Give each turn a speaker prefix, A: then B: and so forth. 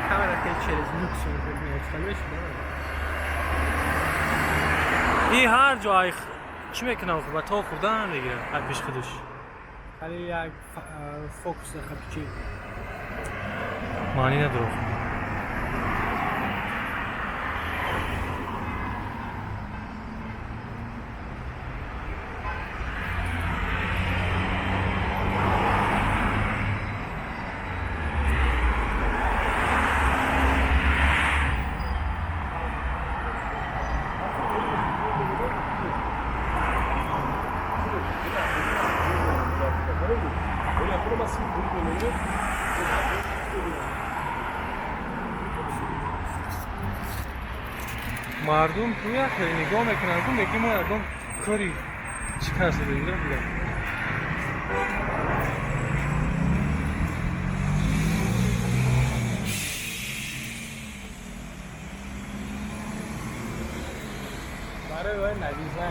A: Камера хеле через люк съёмка меофталеш.
B: И ҳар ҷо ай чӣ мекунам, ба то хӯрдан мегирам ай пеш худаш.
A: Хали як фокус хапчи.
B: Маънӣ надорад. Мардум туя хеле нигоҳ мекунанд, гум ки мо ягон кори чӣ карда дигар.
A: Барои вай навиза.